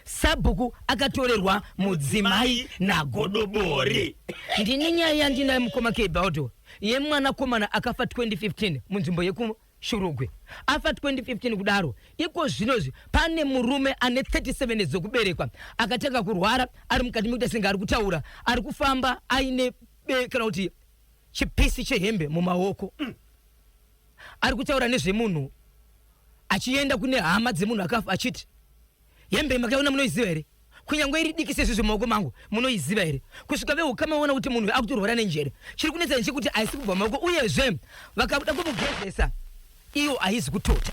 Sabhuku akatorerwa mudzimai nagodobori. Ndine nyaya yandinayo mukoma Kbaldo yemwanakomana akafa 2015 munzvimbo yekuShurugwi. Afa 2015 kudaro, iko zvinozvi pane murume ane 37 dzekuberekwa akatanga kurwara ari mukati mekuita senge ari kutaura, ari kufamba aine kana kuti chipisi chehembe mumaoko. Ari kutaura nezvemunhu achienda kune hama dzemunhu akafa achiti hembe makaiona munoiziva here kunyange iri diki sezvizvi mumaoko mangu munoiziva here kusvika veukama vaona kuti munhu akutorwara nenjere chiri kunetsa nechekuti haisi kubva maoko uyezve vakabuda kumugezesa iyo haizi kutota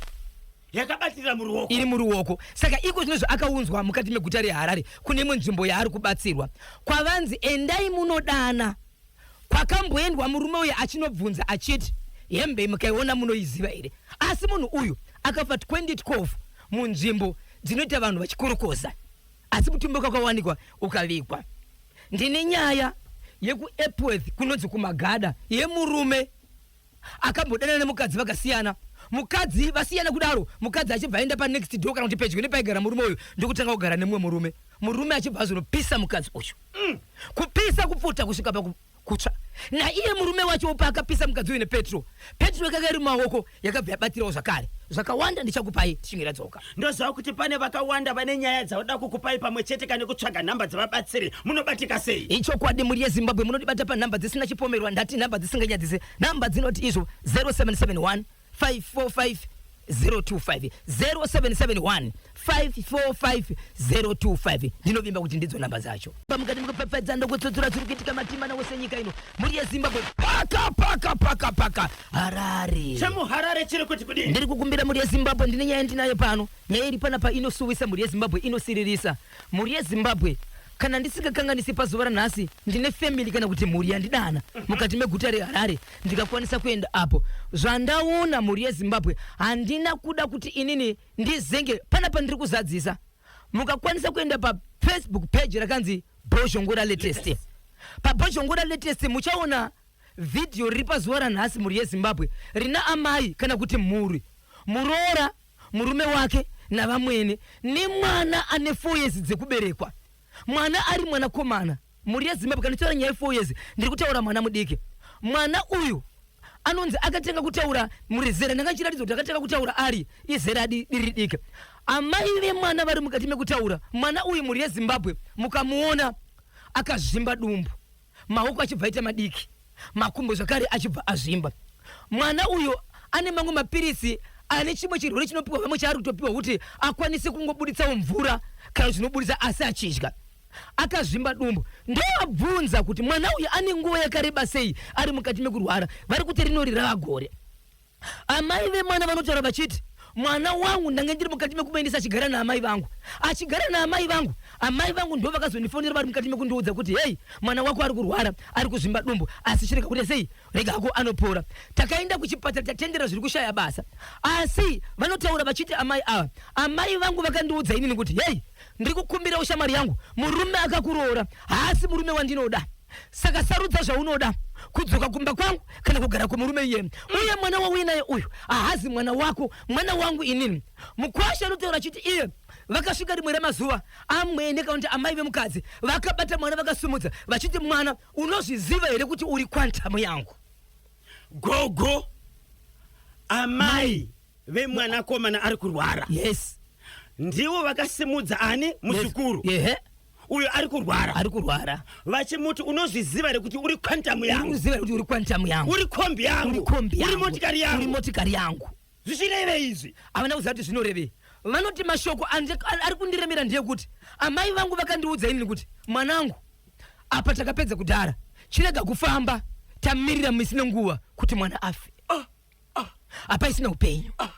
yakabatirira muruoko iri muruoko saka iko zvinozvo akaunzwa mukati meguta reharare kune imwe nzvimbo yaari kubatsirwa kwavanzi endai munodana Kwakamboendwa murume uyu achinobvunza achiti hembe mukaiona munoiziva here? Asi munhu uyu akafa 2012 munzvimbo dzinoita vanhu vachikorokoza asi mutumbi wake wakawanikwa ukavigwa. Ndine nyaya yekuEpworth kunonzi kuMagada yemurume akambodanana nemukadzi vakasiyana mukadzi vasiyana kudaro mukadzi achibva aenda panext door kana kuti pedyo nepaigara murume uyu ndokutanga kugara nemumwe murume murume achibva azonopisa mukadzi uyu kupisa kupfuta kusvika pakutsva naiye murume wacho upa akapisa mukadzi uyu nepetro petro yakanga iri mumaoko yakabva yabatirawo zvakare zvakawanda ndichakupai tichinge tadzoka Ndoziva kuti pane vakawanda vane nyaya dzavoda kukupai pamwe chete kane kutsvaga nhamba dzevabatsiri. Munobatika sei? Ichokwadi mhuri yeZimbabwe munotibata panhamba dzisina chipomerwa ndati nhamba dzisinganyadzise nhamba dzinoti izvo 0771 545 025 0771 545 025 ndinovimba kuti ndidzo nhamba dzacho pamukati mukupfapfaidza ndokutsutsura zviri kuitika matimana wose nyika ino mhuri yeZimbabwe paka paka paka paka Harare. Chemuharare chiri kuti kudii? Ndiri kukumbira mhuri yeZimbabwe, ndine nyaya ndinayo pano. Nyaya iri panapa inosuwisa mhuri yeZimbabwe, inosiririsa. Mhuri yeZimbabwe, kana ndisingakanganisi pazuva ranhasi, ndine family kana kuti mhuri yandidana mukati meguta reHarare, ndikakwanisa kuenda apo. Zvandaona mhuri yeZimbabwe, handina kuda kuti inini ndizenge panapa ndiri kuzadzisa. Mukakwanisa kuenda paFacebook page rakanzi Bhozhongora Latest. PaBhozhongora Latest muchaona Vhidhiyo riri pazuva ranhasi mhuri yeZimbabwe rina amai kana kuti mhuri, muroora, murume wake navamwene nemwana ane 4 years dzekuberekwa. Mwana ari mwanakomana. Mhuri yeZimbabwe kana ndichitaura nyaya ye4 years ndiri kutaura mwana mudiki. Mwana uyu anonzi akatanga kutaura mhuri zera ndanga ndichiratidza kuti akatanga kutaura ari izera riri diki. Amai vemwana vari mukati mekutaura mwana uyu mhuri yeZimbabwe mukamuona akazvimba dumbu. maoko achibva aita madiki makumbo zvakare achibva azvimba mwana uyo ane mamwe mapiritsi ane chimwe chirwere chinopiwa vamwe chaari kutopiwa kuti akwanise kungobuditsawo mvura kana zvinobuditsa asi achidya akazvimba dumbu ndovabvunza kuti mwana uyu ane nguva yakareba sei ari mukati mekurwara vari kuti rinori rava gore Amai vemwana vanotaura vachiti, Mwana wangu ndange ndiri mukati mekumuendesa achigara naamai vangu. Achigara naamai vangu, amai vangu ndivo vakazondifonera vari mukati mekundiudza kuti hei, mwana wako ari kurwara, ari kuzvimba dumbu, asi chirega kuita sei, rega hako anopora. Takaenda kuchipatara tatendera zviri kushaya basa. Asi vanotaura vachiti amai ava, amai vangu vakandiudza inini kuti hei, ndiri kukumbirawo shamwari yangu, murume akakuroora haasi murume wandinoda. Saka sarudza zvaunoda, kudzoka kumba kwangu kana kugara kumurume iyeye. Uye mwana wauinaye uyu hahazi mwana wako, mwana wangu inini. Mukwasha anotaura achiti iye vakasvika rimwe remazuva amwene kana kuti amai vemukadzi vakabata mwana vakasumudza vachiti mwana unozviziva here kuti uri kwantamu yangu. Gogo, amai vemwanakomana ari kurwara. Yes. Ndivo vakasimudza ani muzukuru. Yes. Uyo ari kurwara. Ari kurwara. Vachimuti unozviziva here kuti uri quantum yangu? Unoziva here kuti uri quantum yangu? Uri kombi yangu. Uri kombi yangu. Uri motikari yangu. Uri motikari yangu. Zvichirevei izvi? Havana kuziva kuti zvinorevei. Vanoti mashoko ari kundiremera ndeyekuti amai vangu vakandiudza inini kuti mwanangu apa takapedza kudhara chirega kufamba tamirira misi nenguva kuti mwana afe. Ah, ah. Apa isina upenyu. Ah.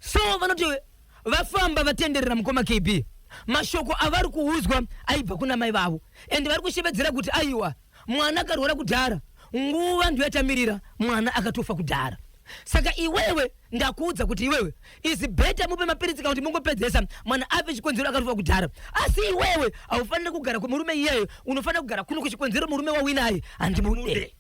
So vanoti vafamba vatenderera mukoma KB mashoko avari kuudzwa aibva kuna mai vavo and vari kushevedzera kuti aiwa mwana akarwara kudhara nguva ndiyo yatamirira mwana akatofa kudhara saka iwewe ndakuudza kuti iwewe is better mupe mapiritsi kana kuti mungopedzesa mwana afe chikonzero akatofa kudhara asi iwewe haufaniri kugara kumurume iyeyo unofanira kugara kuno kuchikonzero murume wawinaye handimude.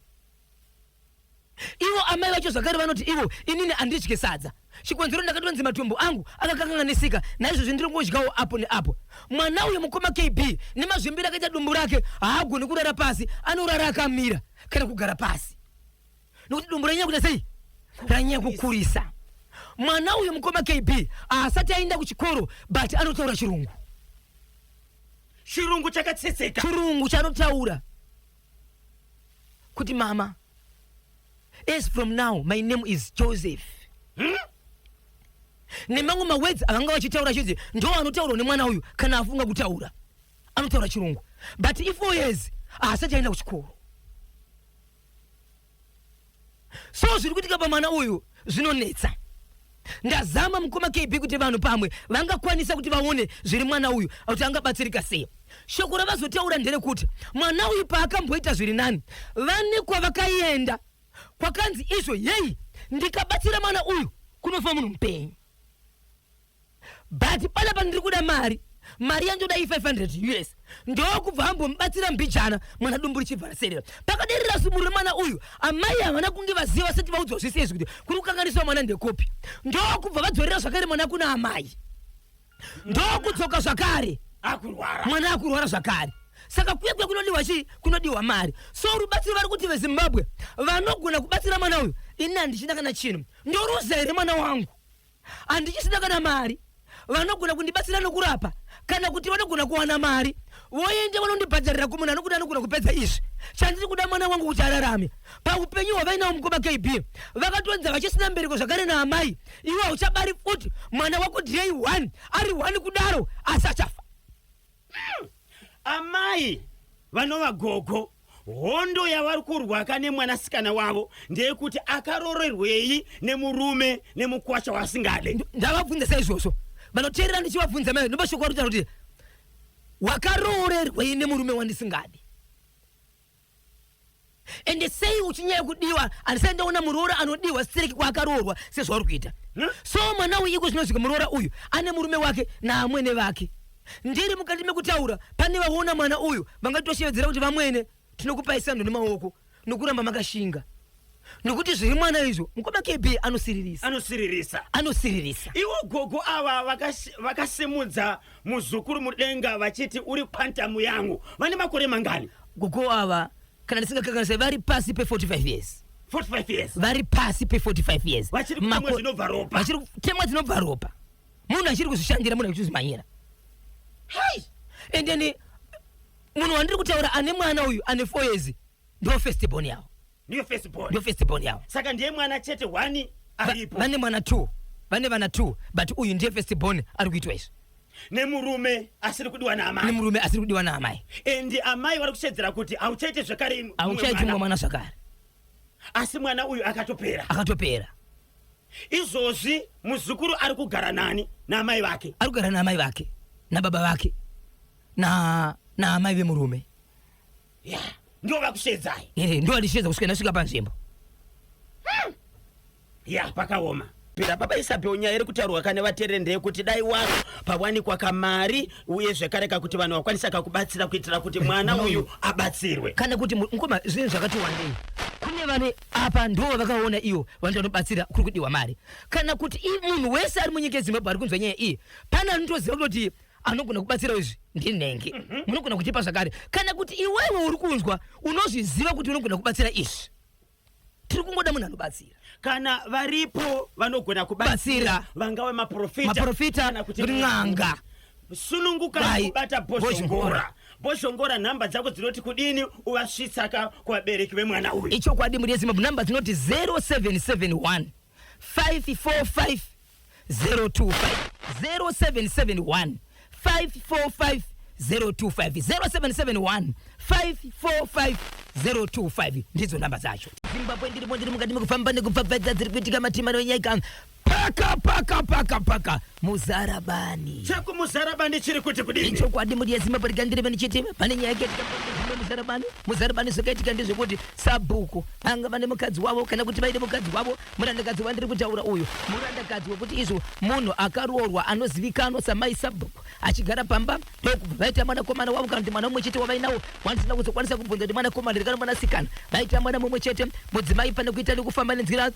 Ivo amai vacho zvakare vanoti ivo, inini handidye sadza. Chikonzero ndakatonzi matumbu angu akakanganisika, naizvozvo ndiri kungodyawo apo neapo. Mwana uyu mukoma KB nemazvimbiro akaita dumbu rake haagoni kurara pasi, anorara akamira kana kugara pasi nokuti dumbu ranyanya kuita sei? Ranyanya kukurisa. Mwana uyu mukoma KB haasati aenda kuchikoro but anotaura chirungu. Chirungu chakatsetseka. Chirungu chaanotaura kuti mama as from now my name is Joseph. Nemamwe mawords avanga vachitaura chinzi ndo anotaurwa nemwana uyu kana afunga kutaura anotaura chirungu, but if 4 years haasati aenda kuchikoro. So zviri kuitika pamwana uyu zvinonetsa. Ndazama mukoma KB kuti vanhu pamwe vangakwanisa kuti vaone zviri mwana uyu kuti angabatsirika sei. Shoko ravazotaura nderekuti mwana uyu paakamboita zviri nani, vane kwavakaenda kwakanzi izvo yei ndikabatsira mwana uyu kunofa munhu mupenyu, but panapa ndiri kuda mari, mari yandoda i500 US. Ndokubva ambomubatsira mbijana, mwana dumbu richibva raserera. Pakaderera sumuru remwana uyu, amai havana kunge vaziva vasati vaudzwa zvese izvi kuti kuri kukanganiswa mwana ndekopi. Ndokubva vadzorera zvakare mwana kuna amai, ndokudzoka zvakare akurwara, mwana akurwara zvakare. Saka kuya kuya kunodiwa chii? Kunodiwa mari. So rubatsiro vari kuti veZimbabwe vanogona kubatsira mwana uyu, ini handichina kana chinhu, ndoruza here mwana wangu? Handichisina kana mari. Vanogona kundibatsira nokurapa, kana kuti vanogona kuwana mari voende vanondibhadharira kumunhu anokuda anogona kupedza izvi. Chandiri kuda mwana wangu kuti ararame paupenyu hwavainawo. Mukoma KB, vakatonza vachisina mbereko zvakare naamai, iwe hauchabari futi, mwana wako day one ari one kudaro asi achafa. Amai vanova gogo, hondo yavari kurwaka nemwanasikana wavo ndeyekuti akarorerwei nemurume nemukwasha wasingade. Ndavabvunza saizvozvo vanoteerera, ndichivabvunza mai nomashoko ari kutaura kuti wakaroorerwei nemurume wandisingadi, ende sei uchinyanya kudiwa? Handisai ndaona muroora anodiwa sitereki kwaakaroorwa sezvauri kuita. So mwana uyu iko zvinosvika muroora uyu ane murume wake naamwene vake. Ndiri mukati mekutaura, pane vaona mwana uyu vangatoshevedzera kuti vamwene, tinokupai sando nemaoko nokuramba makashinga, nokuti zviri mwana izvo, mukoma KB, anosiririsa. Anosiririsa. Anosiririsa. Ivo gogo ava vakasimudza muzukuru mudenga vachiti uri quantum yangu, vane makore mangani? Gogo ava, kana ndisingakanganise, vari pasi pe45 years. 45 years. Vari pasi pe45 years. Vachiri kutemwa dzinobva ropa. Vachiri kutemwa dzinobva ropa, munhu achiri kuzvishandira, munhu achizvimanyira. Hai. And then munhu wandiri kutaura ane mwana uyu ane 4 years ndo first born yavo. Ndiyo first born. Ndo first born yavo. Saka ndiye mwana chete one aripo? Vane mwana 2, vane vana 2, but uyu ndiye first born ari kuitwa izvi. Nemurume asiri kudiwa naamai. Nemurume asiri kudiwa naamai. And amai vari kushedzera kuti hauchaite zvekare mumwe Hauchaiti mwana. mumwe mwana zvakare. Asi mwana uyu akatopera. Akatopera. Izvozvi muzukuru ari kugara nani? Naamai vake? Ari kugara naamai vake, nababa vake, naamai vemurume. Ya, ndo vakushedzai. Ndo vandishedza kusvika ndasvika panzvimbo. Ya, pakaoma. Pira baba Isabel, nyaya iri kutaurwa kane vateereri ndeyekuti dai waro pawanikwa kamari uye zvekare kakuti vanhu vakwanisa kakubatsira kuitira kuti mwana uyu abatsirwe. Kana kuti mukoma, zvinhu zvakati wandei, kune vane apa ndo vakaona ivo vanoti vanobatsira, kuri kudiwa mari. Kana kuti munhu wese ari munyika yeZimbabwe ari kunzwa nyaya iyi, pane anotoziva kutoti anogona kubatsira izvi ndinenge, munogona kutipa zvakare. Kana kuti iwewe uri kunzwa unozviziva kuti unogona kubatsira izvi, tiri kungoda munhu anobatsira. Kana varipo vanogona kubatsira, Batsira. vangave maprofita, Maprofita, kana kuti kuti n'anga. Sununguka Vai. kubata Bhozhongora. Bhozhongora. Bhozhongora, nhamba dzako dzinoti kudini uvasvitsaka kuvabereki vemwana uyu? Ichokwadi, mhuri yeZimbabwe, namba dzinoti 0771 545 025, 0771 545 025, 0771 545 025 ndidzo namba dzacho. Zimbabwe, ndirimo, ndiri mukati mekufamba nekupfapfaidza dziri kuitika matima nenyika. Paka paka paka paka Muzarabani. Chekumuzarabani chiri kuti kudini? Ichokwadi mhuri yeZimbabwe rikandireve ndichiti pane nyaya yakaitika Muzarabani. Muzarabani zvakaitika ndezvekuti sabhuku vanga vane mukadzi wavo kana kuti vaine mukadzi wavo murandakadzi wandiri kutaura uyu murandakadzi wekuti izvo munhu akaroorwa anozivikanwa samai sabhuku achigara pamba ndokubva vaita mwanakomana wavo kana kuti mwana mumwe chete wavainawo wandisina kuzokwanisa kubvunza kuti mwanakomana here kana mwanasikana vaita mwana mumwe chete mudzimai pane kuita nekufamba nenzira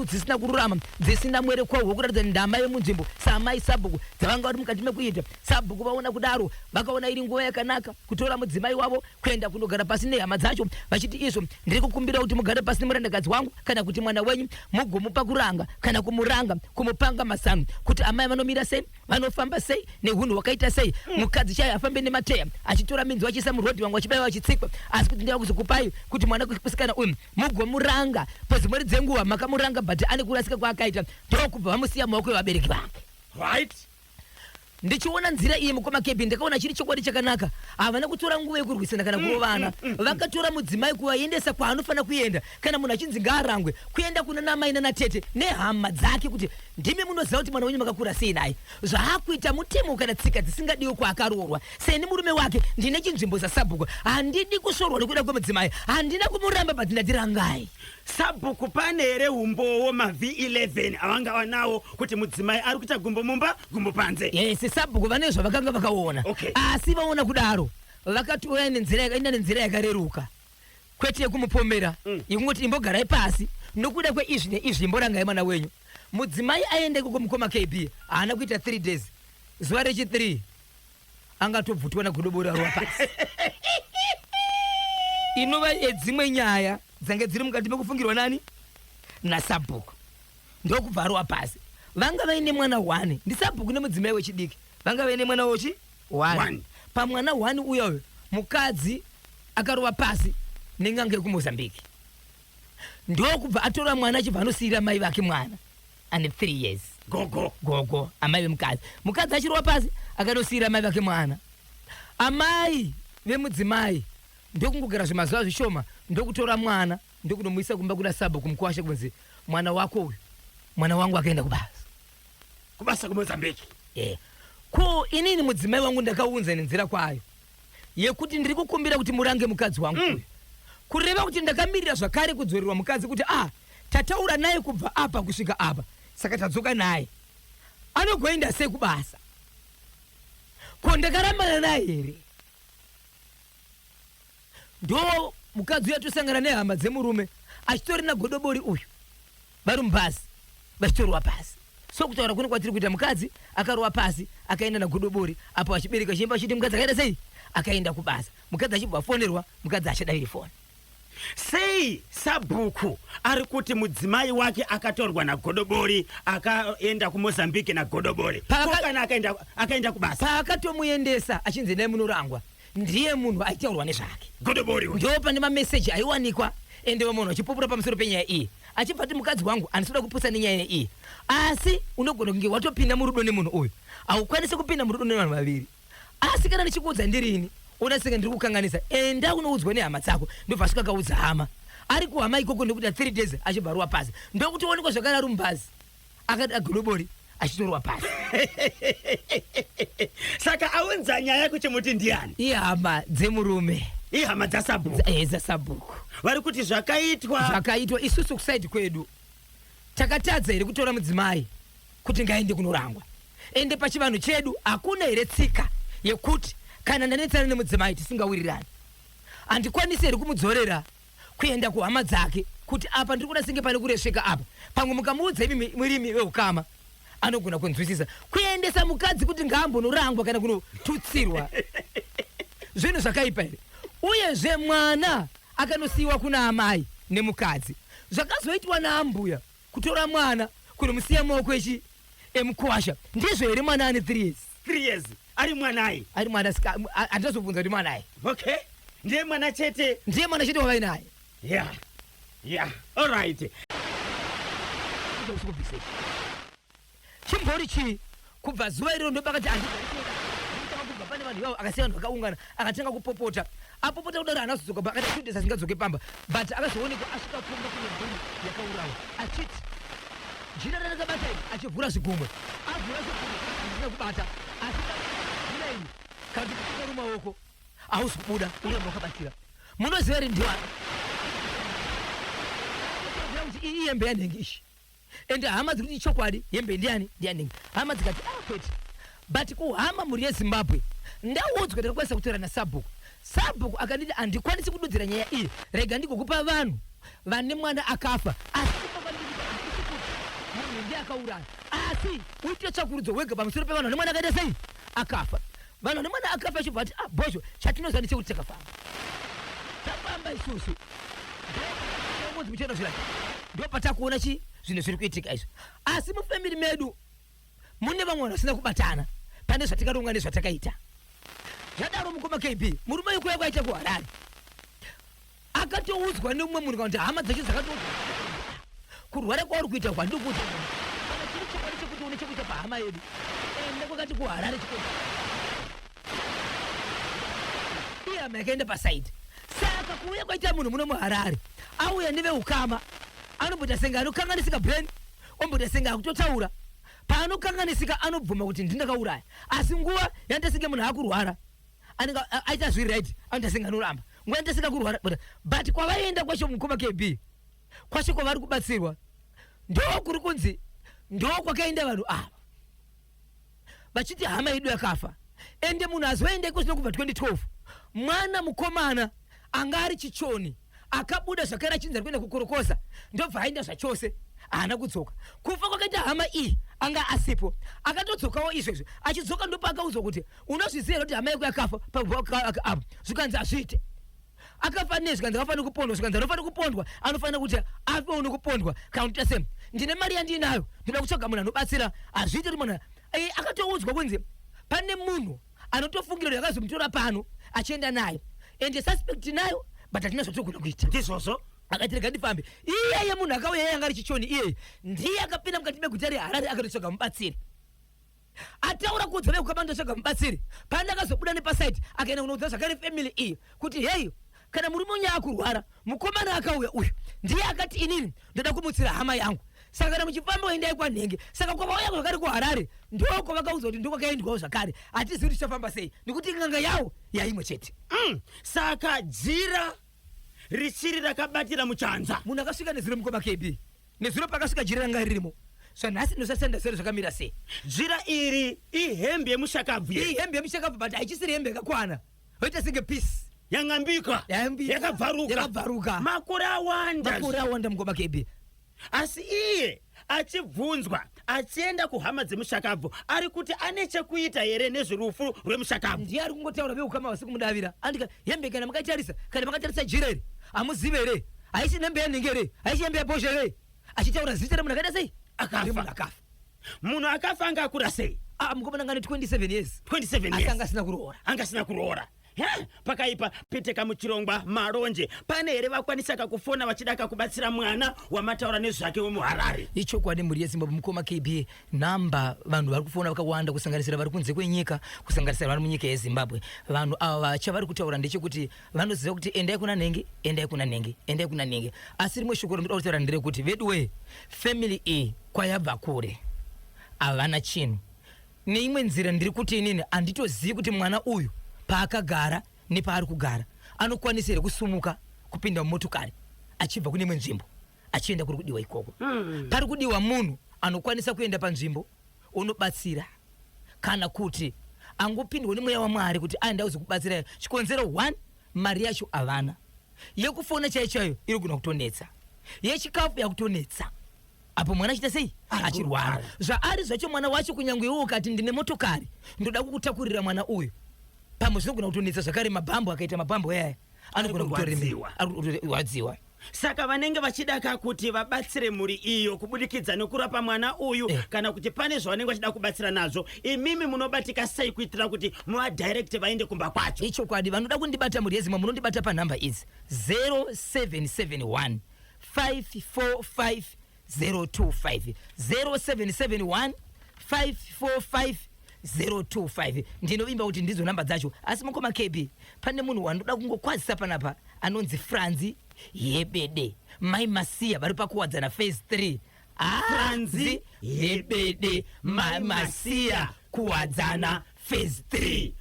dzisina kururama dzisina mwere kwawo wekuratidza ndama yemunzvimbo saamai sabhuku dzavanga vari mukati mekuita sabhuku vaona kudaro vakaona iri nguva yakanaka kutora mudzimai wavo kuenda kunogara pasi nehama dzacho vachiti izvo ndiri kukumbira kuti mugare pasi nemurandakadzi wangu kana kuti mwana wenyu mugomupa kuranga kana kumuranga kumupanga mazano kuti amai vanomira sei vanofamba sei nehunhu hwakaita sei mukadzi chaiye afambe nemateya achitora minzwa achiisa murodhi vamwe vachibaiwa vachitsikwa asi kuti ndava kuzokupai kuti mwana kusikana uyu mugomuranga padzimweni dzenguva makamuranga but ane kurasika kwaakaita ndokubva vamusiya mumaoko evabereki vake. Right. Ndichiona nzira iyi mukoma Kebby ndakaona chiri chokwadi chakanaka. Havana kutora nguva yekurwisana kana kurovana. Vakatora mudzimai kuvaendesa kwaanofanira kuenda. Kana munhu achinzi ngaarangwe, kuenda kuna namai nanatete nehama dzake kuti ndimi munoziva kuti mwana wenyu makakura sei naye. Zvaakuita mutemo kana tsika dzisingadiwe kwaakaroorwa. Seni murume wake ndine chinzvimbo sasabhuku. Handidi kusvorwa nekuda kwemudzimai. Handina kumuramba but ndati rangai. Sabhuku pane here umbowo maV11 avanga vanawo kuti mudzimai ari kuita gumbo mumba gumbo panze? Yes, sabhuku vane zvavakanga vakaona. Okay. Asi vaona kudaro vakatouya nenzira yakaenda nenzira yakareruka kwete yekumupomera yekungoti imbogarai pasi nokuda kweizvi neizvi imborangai mwana wenyu. Mudzimai aenda ikoko mukoma KB haana kuita 3 days zuva rechi 3 angatobvutwa nagodobori arova pasi inova yedzimwe nyaya dzange dziri mukati mekufungirwa nani nasabhuku ndokubva arova pasi vanga vaine mwana one ndisabhuku nemudzimai wechidiki vanga vaine mwana wechi one One. pamwana one uyoyo mukadzi akarova pasi nen'anga yekumozambique ndokubva atora mwana achibva anosiyira mai vake mwana ane 3 years gogo gogo amai vemukadzi mukadzi achirova pasi akanosiyira amai vake mwana amai vemudzimai ndokungogara zvemazuva zvishoma ndokutora mwana ndokunomuisa kumba kuna sabhuku mukwasha kunzi mwana wako uyu mwana wangu akaenda kubasa kubasa kumozambique yeah. Ko inini mudzimai wangu ndakaunza nenzira kwayo yekuti ndiri kukumbira kuti murange mukadzi wangu uyu kureva kuti ndakamirira zvakare kudzorerwa mukadzi kuti ah tataura naye kubva apa kusvika apa saka tadzoka naye anogoenda sei kubasa ko ndakarambana naye here ndo mukadzi uyu atosangana nehama dzemurume achitori nagodobori uyu vari mubhazi vachitorwa pasi so kutaura kuno kwatiri kuita mukadzi akarova pasi akaenda nagodobori apo achibereka chimba achiti mukadzi akaenda sei akaenda kubasa mukadzi achibva afonerwa mukadzi achadaviri foni Sei sabhuku ari kuti mudzimai wake akatorwa nagodobori akaenda kumozambique nagodobori Paka- ko kana akaenda, akaenda kubasa paakatomuendesa achinzi endai munorangwa ndiye munhu aitaurwa nezvake godobori uyu ndo pane mameseji aiwanikwa ende vamwe vanhu vachipupura pamusoro penyaya iyi achibva ati mukadzi wangu handisi kuda kupusa nenyaya iyi asi unogona kunge watopinda murudo nemunhu uyu haukwanisi kupinda murudo nevanhu vaviri asi kana ndichikuudza ndirini ona senge ndiri kukanganisa enda unoudzwa nehama dzako ndobva asvika akaudza hama ari kuhama ikoko nekuti 3 days achibva arowa pasi ndokutoonekwa zvakare ari mubhazi akati agodobori achitorwa pasi saka aunza nyaya kuchimuti ndiani ihama dzemurume ihama dzasabhuku dzasabhuku vari kuti zvakaitwa zvakaitwa isusu kusaidi kwedu takatadza here kutora mudzimai kuti ngaende kunorangwa ende pachivanhu chedu hakuna here tsika yekuti kana ndanetsana nemudzimai tisingawirirani handikwanisi here kumudzorera kuenda kuhama dzake kuti apa ndiri kuda senge pane kuresveka apa pamwe mukamuudza imi murimi veukama anogona kunzwisisa kuendesa mukadzi kuti ngaambonorangwa kana kunotutsirwa zvinhu zvakaipa here uyezve mwana akanosiyiwa kuna amai nemukadzi zvakazoitwa naambuya kutora mwana kunomusiya mumaoko echi emukuwasha ndizvo here mwana ane 3 years 3 years ari mwanai ari mwana handizobvunza kuti mwanai okay ndiye mwana chete ndiye mwana chete wavainaye yeah yeah all right chimbori chii kubva zuva iroro ndopakati anditanga kubva pane vanhu ivavo akasiya vanhu vakaungana akatanga kupopota apopota kudaro haana kuzodzoka akati two days asingadzoke pamba but akazoonekwa asvika kumba kune mburi yakaurawa achiti Jira randakabata iri achivhura zvigumwe. Avhura zvigumwe handina kubata. Asi jira iri kana kuti kusuka rumaoko hausi kubuda uramba wakabatira. Munoziva here ndiwani? Kuti iyi hembe yanhenge ishi. Ende hama dziri kuti chokwadi hembe ndiyani ndiyanhenge. Hama dzikati ah kwete. But kuhama mhuri yeZimbabwe ndaudzwa ndakakwanisa kutaura nasabhuku. Sabhuku akanditi handikwanisi kududzira nyaya iyi rega ndigokupa vanhu vane mwana akafa asi handisi kuti munhu ndiye akauraya asi uite tsvakurudzo wega pamusoro pevanhu vane mwana akaita sei akafa. Vanhu vane mwana akafa achibva ati ah bhozho chatinoziva ndechekuti takafamba. Tafamba isusu ndokunzi muchaenda zvirati ndopatakuona chi zvinhu zviri kuitika izvi asi mufamily medu mune vamwe vanhu vasina kubatana pane zvatikaronga nezvatakaita zvadaro mukoma kb murume uyu kuuya kwaita kuharare akatoudzwa neumwe munhu kana kuti hama dzacho dzakatoudzwa kurwara kwauri kuita kwandikuudza kana chiri chokwadi chekuti une chekuita pahama yedu enda kwakati kuharare chikoro iye hama yakaenda pasaidi saka kuuya kwaita munhu muno muharare auya neveukama anomboita senge anokanganisika brain omboita senge akutotaura paanokanganisika anobvuma kuti ndindakauraya asi nguva yanoita senge munhu akurwara anenge aita zviri right anoita senge anoramba nguva yanoita senge akurwara but kwavaienda kwacho mukoma kb kwacho kwavari kubatsirwa ndokuri kunzi ndokwakaenda vanhu ava vachiti hama yedu yakafa ende munhu azoenda iko zvino kubva 2012 mwana mukomana anga ari chichoni akabuda zvakare achinzi ari kuenda kukorokoza ndobva aenda zvachose haana kudzoka kufa kwakaita hama iyi anga asipo akatodzokawo izvezvo achidzoka ndopaakaudzwa kuti unozviziva here kuti hama yako yakafa apo zvikanzi hazviite akafa nei zvikanzi akafanira kupondwa zvikanzi anofanira kupondwa anofanira kuti afewo nekupondwa kana kuti same ndine mari yandiinayo ndoda kutsvaga munhu anobatsira hazviite kuti munhu eh, akatoudzwa kunzi pane munhu anotofungira kuti akazomutora pano achienda naye and suspect nayo but hatina zvatogona kuita ndizvozvo akati rega ndifambe iyeye munhu akauya iye anga ari chichoni iyeye ndiye akapinda mukati meguta reharare akatotsvaga mubatsiri Ataura kuudza vekukama ndotsvaga mubatsiri pandakazobuda nepasaidi akaenda kunoudza zvakare family iyi kuti heyi kana murume unya akurwara mukomana akauya uyu ndiye akati inini ndoda kumutsira hama yangu saka kana muchifamba endai kwanhenge saka kwavauya zvakare kuharare ndoko vakaudzwa kuti ndokwakaendwawo zvakare hatizivi kuti tichafamba sei nekuti n'anga yawo yaimwe chete Saka jira richiri rakabatira muchanza. Munhu akasvika nezuro mukoma KB Nezuro pakasvika jira ranga ririmo. Zvanhasi ndosasanda zero zvakamira sei? Jira iri ihembe yemushakabvu here? Ihembe yemushakabvu but haichisiri hembe yakakwana. Yoita senge piece. Yang'ambika. Yang'ambika. Yakabvaruka. Yakabvaruka. Makore awanda. Makore awanda mukoma KB. Asi iye achibvunzwa achienda kuhama dzemushakabvu ari kuti ane chekuita here nezverufu rwemushakabvu. Ndiye ari kungotaura veukama vasi kumudavira. Andika hembe kana makaitarisa kana makatarisa jira iri hamuzive here? Haisi nhembe yanhingi here? Haisi hembe yaBhozho here? Achitaura zita remunhu akaita sei? Akafa. Remunhu akafa. Munhu akafa anga akura sei? Ah, mukomana anga ane 27 years. 27 Asi years. anga asina kuroora. Anga asina kuroora. He, pakaipa piteka muchirongwa maronje. Pane here vakwanisa kakufona vachida kakubatsira mwana wamataura nezvake wemuHarare? Ichokwadi mhuri yeZimbabwe mukoma KB Number vanhu vari kufona vakawanda kusanganisira vari kunze kwenyika kusanganisira vari munyika yeZimbabwe. Vanhu ava chavari kutaura ndechekuti vanoziva kuti endai kuna nhingi, endai kuna nhingi, endai kuna nhingi. Asi rimwe shoko rinoda kutaura nderekuti veduwee family iyi kwayabva kure havana chinhu. Neimwe nzira ndiri kuti inini handitozivi kuti mwana uyu paakagara nepaari kugara anokwanisa here kusumuka kupinda mumotokari achibva kune imwe nzvimbo achienda kuri kudiwa ikoko pari kudiwa munhu anokwanisa kuenda panzvimbo onobatsira kana kuti angopindwa nemweya wamwari kuti aenda kuzokubatsira chikonzero one mari yacho havana yekufona chaiyo chaiyo iri kugona kutonetsa yechikafu yakutonetsa apo mwana achiita sei achirwara zvaari zvacho mwana wacho kunyange iwe ukati ndine motokari ndoda kukutakurira mwana uyu pamwe zvinogona kutonetsa zvakare mabhambo akaita mabhambo yaya anogona kutorema ari kurwadziwa Saka vanenge vachida ka kuti vabatsire mhuri iyo kubudikidza nekurapa mwana uyu Eh. kana kuti pane zvavanenge vachida kubatsira nazvo. Imimi munobatika sei kuitira kuti muvadirecte vaende kumba kwacho? Ichokwadi vanoda kundibata mhuri yeZimbabwe munondibata panhamba idzi 0771 545 025 0771 545 025 ndinovimba kuti ndidzo nhamba dzacho asi mukoma KB pane munhu wandoda kungokwazisa panapa anonzi Franzi Yebede mai Masiya vari pakuwadzana phase 3. Franzi Hebede Masiya Kuwadzana Phase 3.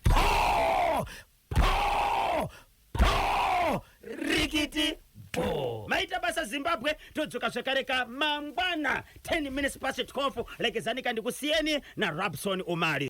Po po po rikiti bo. Maita basa Zimbabwe, todzoka zvekare ka mangwana 10 minutes past 12. Lekezanika ndikusiyeni naRabson Umali.